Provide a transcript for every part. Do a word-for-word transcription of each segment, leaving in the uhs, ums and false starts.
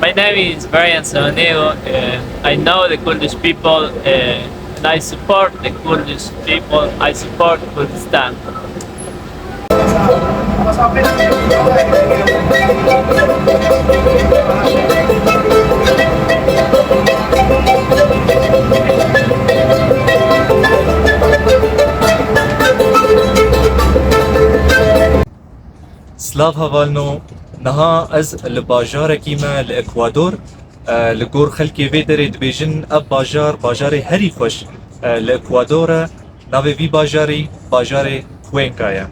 My name is Brian Samaneo. Uh, I know the Kurdish people, uh, and I support the Kurdish people. I support Kurdistan. Silav hevalno, niha ez li bajarekî me li Ekwador. E, li gor xelkê vê derê dibêjin ev bajar, bajarê herî xweş, e, li Ekwador e. Navê vî bajarî, bajarê Cuenca ye.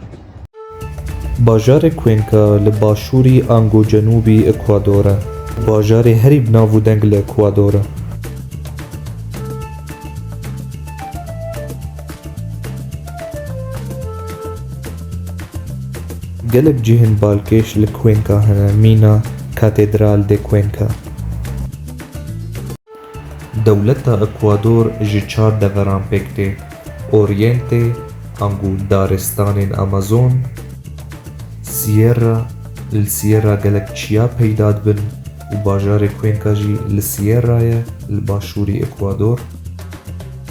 Bajarê Cuenca li başûrî ango cenûbî Ekwador e. Bajarê herî bi nav û deng li Ekwador e. Gelek cihên balkêş li Cuenca hene, mîna Catedral de Cuenca. Dewleta Ekwador ji çar deveran pêk tê, Oriente, ango daristanên Amazon, Sierra, li Sierra gelek çiya peyda dibin û bajarê Cuenca jî li Sierra ye, li başûrî Ekwador,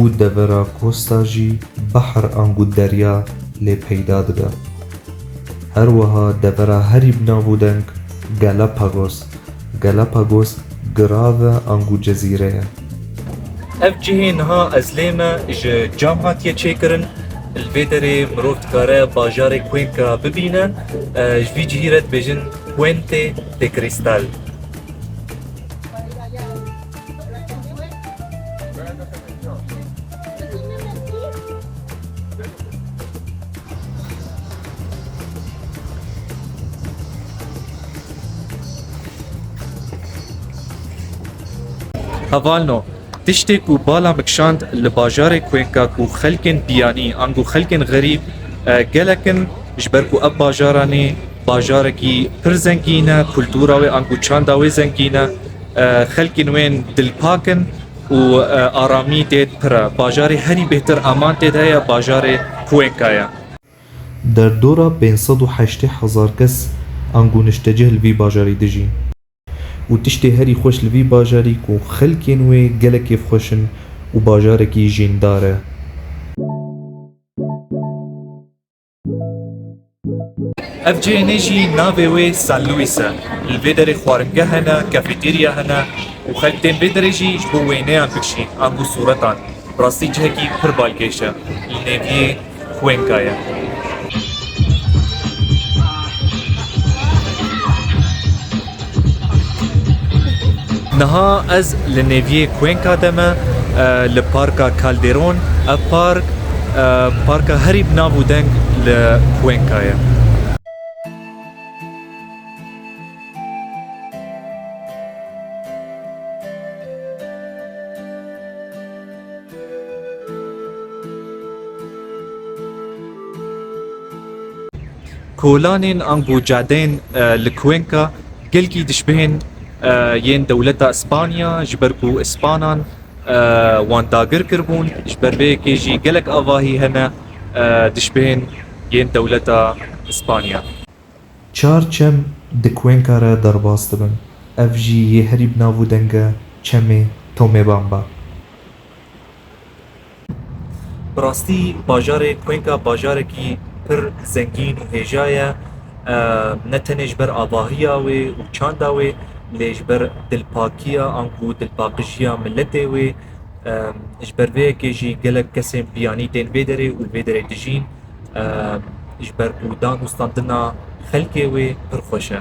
û devera Costa jî behr ango derya lê peyda dibe. Her wiha devera herî bi nav û deng Galapagos, Galapagos girave ango cezîre ye. Ev cihê niha ez lê me ji cam hatiye çêkirin. Li vê derê mirov dikare bajarê Cuenca bibîne. E, ji vî cihî re dibêjin Puente de Cristal. Hevalno, tiştê ku bala min kişand li bajarê Cuenca ku xelkên biyanî, ango xelkên xerîb, e, gelek in, ji ber ku ev bajaranê bajarekî pir zengîn e, kultura wê ango çanda wê zengîn e, e, xelkên wên dilpak in û, e, aramî tê pir e. Bajarê herî bêhtir eman tê de heye, bajarê Cuenca ye. Derdora pênc sed û heştê hezar kes ango niştecih li vî bajarî dijîn. Û tiştê herî xweş li vî bajarî ku xelkên wê gelek kêfxweş in û bajarekî jîndar e. Ev cihê nê jî navê wê San Luis e. Li vê derê xwaringeh hene, kafeterya hene û xelk tên vê derê jî ji bo wêneyan bikişîn, ango sûretan. Bi rastî cihekî pir balkêş e. Li nêviyê Cuenca ye. Niha ez li nêviyê Cuenca de me, e, li Parka Calderón. Ev park, e, parka herî bi nav û deng li Cuenca ye. Kolanên ango cadeyên, e, li Cuenca gelkî dişbihên, e, yên dewleta Îspanya, ji ber ku Îspanan, e, wan dagir kiribûn, ji ber vê yekê jî gelek avahî hene, e, dişbihên yên dewleta Îspanya. Çar çem di Cuenca re derbas dibin. Ev jî yê herî bi nav û deng e, çemê Tomebamba. Bi rastî bajarê Cuenca bajarekî pir zengîn û hêja ye. E, ne tenê ji ber avahiya wê û çanda wê, lê ji ber dilpakiya anku dilpaqijiya miletê wê. E, ji ber vê yekê jî gelek kesên biyanî tên vê derê û vê derê dijîn. E, ji ber ku dan û standina xelkê wê pir xweş e.